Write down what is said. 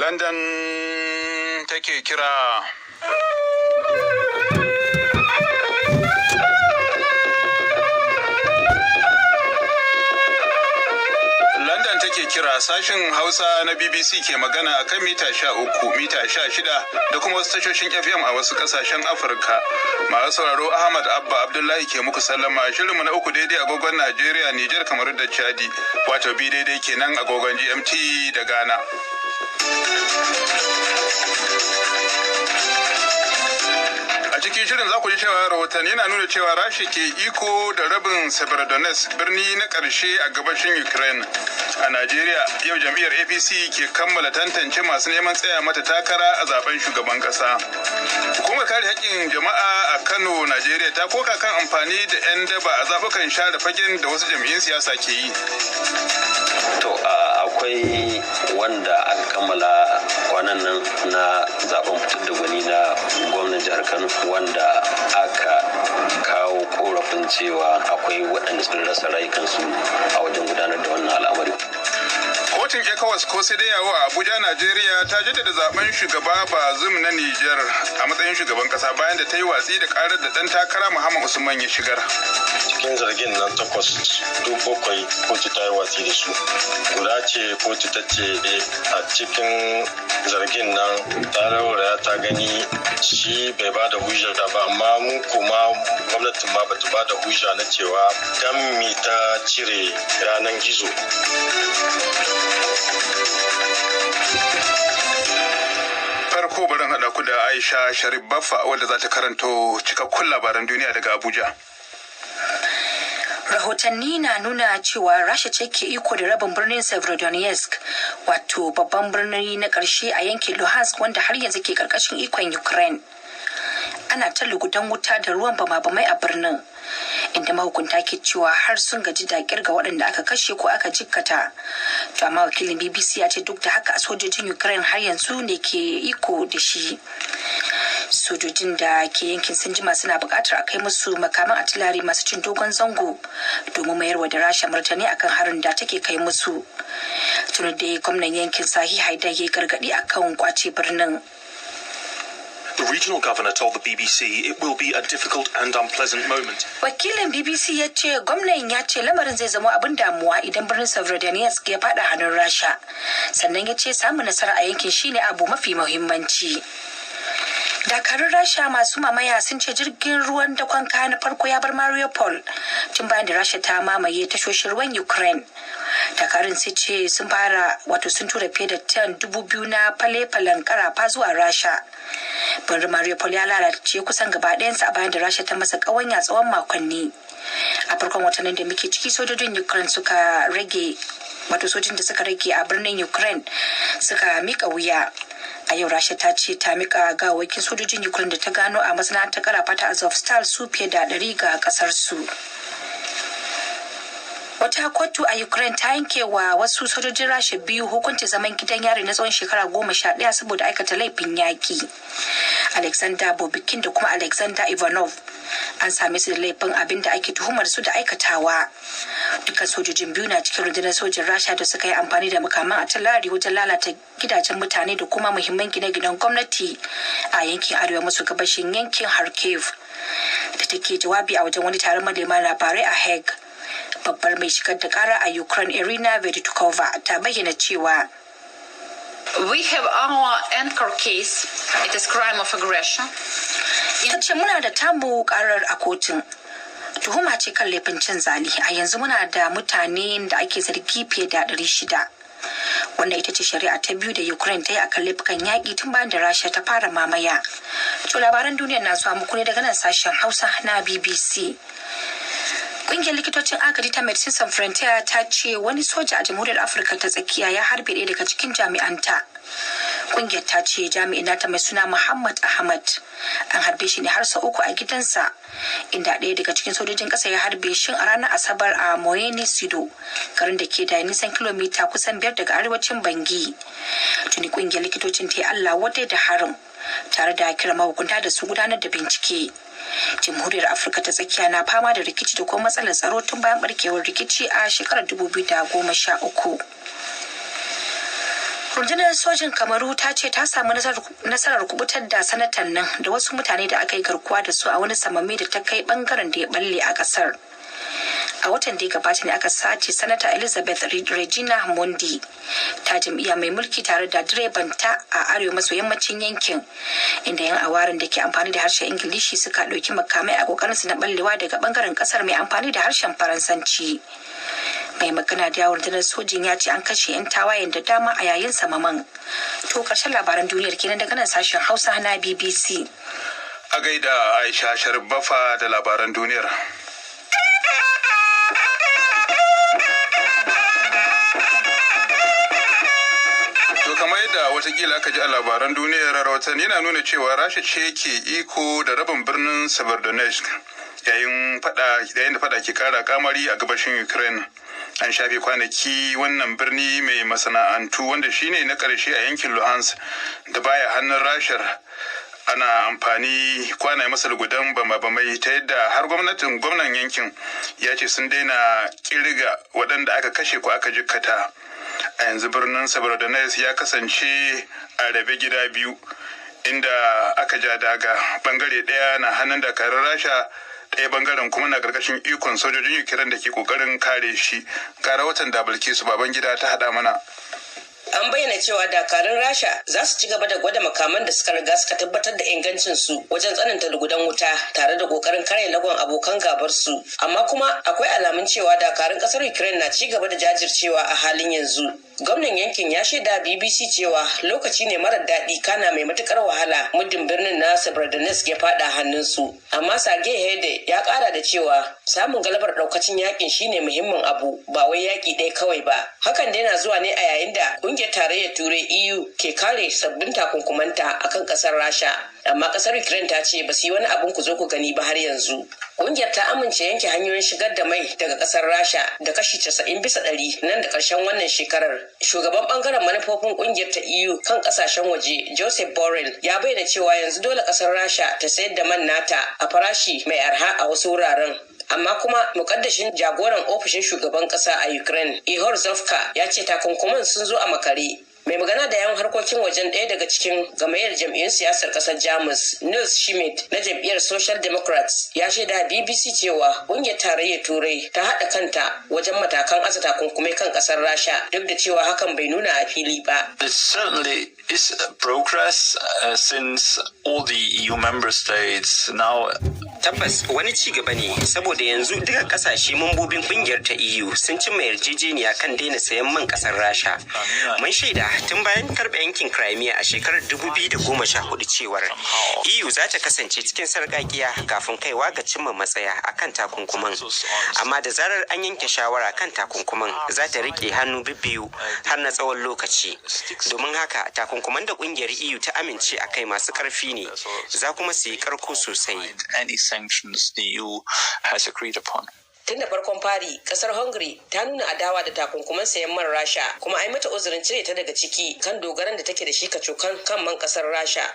London take kira. London take kira, sashin Hausa na BBC ke magana a kan mita 13, mita 16 da kuma wasu tashoshin FM a wasu kasashen Afirka. Masu sauraro, Ahmad Abba Abdullahi ke muku sallama. Shirinmu na 3 daidai agogon Najeriya, Nijar, Kamaru da Chadi, wato 2 daidai kenan agogon GMT da Ghana. A cikin shirin za ku ji cewa rahotanni na nuna cewa Rasha ke iko da rabin Severodonetsk, birni na ƙarshe a gabashin Ukraine. A Najeriya, yau jam'iyyar APC ke kammala tantance masu neman tsaya mata takara a zaben shugaban ƙasa. Hukumar kare haƙƙin jama'a a Kano, Najeriya, ta koka kan amfani da 'yan daba a zaɓukan share fagen da wasu jam'iyyun siyasa ke yi. To, akwai wanda aka kammala kwanan nan na zaben fitar da gwani na gwamnan jihar Kano, wanda aka kawo korafin cewa akwai waɗanda sun rasa rayukansu a wajen gudanar da wannan al'amari. Kotun ECOWAS ko sai dai yawo a Abuja, Najeriya, ta jaddada zaben shugaba Bazoum na Niger a matsayin shugaban kasa, bayan da ta yi watsi da karar da dan takara Muhammad Usman ya shigar. Cikin zargin nan takwas, duk bakwai kotu ta yi watsi da su. Guda ce kotu ta ce a cikin zargin nan ta rauraya ta gani shi bai ba da hujja ba, amma mu kuma gwamnatin ma bata ba da hujja na cewa dan mi ta cire ranar gizo. Farko barin haɗa ku da Aisha Sharif Baffa, wadda za ta karanto cikakkun labaran duniya daga Abuja. Rahotanni na nuna cewa Rasha ce ke iko da rabin birnin Severodonetsk, wato babban birni na ƙarshe a yankin Luhansk wanda har yanzu ke karkashin ikon Ukraine. Ana ta lugudan wuta da ruwan bama-bamai a birnin, inda mahukunta ke cewa har sun gaji da kirga waɗanda aka kashe ko aka jikkata. To amma wakilin BBC ya ce duk da haka sojojin Ukraine har yanzu ne ke iko da shi. Sojojin da ke yankin sun jima suna buƙatar a kai musu makaman atilari masu cin dogon zango domin mayarwa da Rasha martani akan harin da take kai musu. Tuni dai gwamnan yankin Sahi Haidai ya gargaɗi akan kwace birnin. The regional governor told the BBC it will be a difficult and unpleasant moment. Wakilin BBC ya ce gwamnan ya ce lamarin zai zama abin damuwa idan birnin Severodonetsk ya fada hannun Rasha. Sannan ya ce samun nasara a yankin shine abu mafi muhimmanci. Dakarun Rasha masu mamaya sun ce jirgin ruwan dakon kaya na farko ya bar Mariupol tun bayan da Rasha ta mamaye tashoshin ruwan Ukraine. Dakarun sun ce sun fara, wato sun tura fiye da tan 2000 na fale-falen karafa zuwa Rasha. Birnin Mariupol ya lalace kusan gaba ɗayansa a bayan da Rasha ta masa ƙawanya tsawon makonni. A farkon watannin da muke ciki, sojojin Ukraine suka rage, wato sojin da suka rage a birnin Ukraine suka mika wuya. A yau Rasha ta ce ta mika gawakin sojojin Ukraine da ta gano a masana'antar karafa ta Azovstal su fiye da 100 ga kasar su. Wata kotu a Ukraine ta yanke wa wasu sojojin Rasha biyu hukunci zaman gidan yari na tsawon shekara 11 saboda aikata laifin yaƙi. Alexander Bobikin da kuma Alexander Ivanov an same su da laifin abin da ake tuhumar su da aikatawa. Dukkan sojojin biyu na cikin rundunar sojin Rasha da suka yi amfani da makaman atilari wajen lalata gidajen mutane da kuma muhimman gine-ginen gwamnati a yankin arewa maso gabashin yankin Kharkiv. Da take jawabi a wajen wani taron manema labarai a Hague, babbar mai shigar da kara a Ukraine, Irina Venediktova, ta bayyana cewa We have our anchor case. It is crime of aggression. Ta ce muna da tamu karar a kotun. Tuhuma ce kan laifin cin zali. A yanzu muna da mutane da ake zargi fiye da 600. Wannan ita ce shari'a ta biyu da Ukraine ta yi akan laifukan yaƙi tun bayan da Rasha ta fara mamaya. To, labaran duniya na zuwa muku ne daga nan sashen Hausa na BBC. Ƙungiyar likitocin agaji ta Medecins Sans Frontieres ta ce wani soja a Jamhuriyar Afirka ta Tsakiya ya harbe ɗaya daga cikin jami'anta. Ƙungiyar ta ce jami'in nata mai suna Muhammad Ahmad an harbe shi ne har sau uku a gidansa, inda ɗaya daga cikin sojojin ƙasa ya harbe shi a ranar Asabar a Moyeni Sido, garin da ke da nisan kilomita kusan 5 daga arewacin Bangi. Tuni ƙungiyar likitocin ta yi Allah wadai da harin, tare da kira mahukunta da su gudanar da bincike. Jamhuriyar Afirka ta Tsakiya na fama da rikici da kuma matsalar tsaro tun bayan barkewar rikici a shekarar 2013. Rundunar sojin Kamaru ta ce ta samu nasarar kubutar da sanatan nan da wasu mutane da aka yi garkuwa da su a wani samame da ta kai bangaren da ya balle a kasar. A watan da ya gabata ne aka sace Sanata Elizabeth Regina Mondi ta jam'iyya mai mulki tare da direban ta a arewa maso yammacin yankin, inda yan awarin da ke amfani da harshen Ingilishi suka ɗauki makamai a kokarinsu na ballewa daga bangaren kasar mai amfani da harshen Faransanci. Mai magana da yawon rundunar sojin ya ce an kashe 'yan tawayen da dama a yayin samaman. To, karshen labaran duniyar kenan daga nan sashen Hausa na BBC. A gaida Aisha Sharif Bafa da labaran duniyar. To, kamar yadda watakila aka ji a labaran duniyar, rahotanni na nuna cewa Rasha ce ke iko da rabin birnin Severodonetsk yayin da fada ke kara kamari a gabashin Ukraine. An shafe kwanaki wannan birni mai masana'antu, wanda shine na karshe a yankin Luhansk da baya hannun Rashar, ana amfani kwana masa lugudan bama-bamai, ta yadda har gwamnatin gwamnan yankin ya ce sun daina kirga waɗanda aka kashe ko aka jikkata. A yanzu birnin Severodonetsk ya kasance a rabe gida biyu, inda aka ja daga: bangare ɗaya na hannun dakarun Rasha, ɗaya bangaren kuma na ƙarƙashin ikon sojojin Ukraine da ke ƙoƙarin kare shi. Ga rahoton da Bilkisu Babangida ta haɗa mana. An bayyana cewa dakarun Rasha za su ci gaba da gwada makaman da suka riga suka tabbatar da ingancin su wajen tsananta lugudan wuta tare da kokarin kare lagon abokan gabar su. Amma kuma akwai alamun cewa dakarun kasar Ukraine na ci gaba da jajircewa a halin yanzu. Gwamnan yankin ya shaida BBC cewa lokaci ne marar daɗi kana mai matukar wahala muddin birnin na Severodonetsk ya fada hannunsu. Amma Sergei Hede ya kara da cewa samun galabar daukacin yakin shine muhimmin abu, ba wai yaki ɗaya kawai ba. Hakan dai na zuwa ne a yayin da Kungiyar Tarayyar Turai, EU, ke kare sabbin takunkumanta akan kasar Rasha. Amma kasar Ukraine ta ce ba su yi wani abun ku zo ku gani ba har yanzu. Kungiyar ta amince yanke hanyoyin shigar da mai daga kasar Rasha da kashi 90% nan da karshen wannan shekarar. Shugaban bangaren manufofin kungiyar ta EU kan kasashen waje, Joseph Borrell, ya bayyana cewa yanzu dole kasar Rasha ta sayar da man nata a farashi mai arha a wasu wuraren. Amma kuma mukaddashin jagoran ofishin shugaban kasa a Ukraine, Ihor Zovka, ya ce takunkuman sun zo a makare. Mai magana da yawan harkokin wajen ɗaya daga cikin gamayyar jam'iyyun siyasar ƙasar Jamus, Nils Schmidt na jam'iyyar Social Democrats, ya shaida BBC cewa ƙungiyar Tarayyar Turai ta haɗa kanta wajen matakan aza takunkumai kan ƙasar Rasha, duk da cewa hakan bai nuna a fili ba. It certainly is progress since all the EU member states now Tabbas wani ci gaba ne, saboda yanzu duka kasashe mambobin kungiyar ta EU sun cimma yarjejeniya kan daina sayan man kasar Rasha. Mun shaida tun bayan karɓe yankin Crimea a shekarar 2014 cewar EU za ta kasance cikin sarƙaƙiya kafin kaiwa ga cimma matsaya akan takunkuman. Amma da zarar an yanke shawara kan takunkuman, za ta riƙe hannu bibbiyu har na tsawon lokaci. Domin haka takunkuman da kungiyar EU ta amince a kai masu ƙarfi ne, za kuma su yi ƙarko sosai. Any sanctions the EU has agreed upon. Tun da farkon fari, kasar Hungary ta nuna adawa da takunkuman sayan man Rasha, kuma ai mata uzurin cire ta daga ciki kan dogaran da take da shi kacokan kan man kasar Rasha.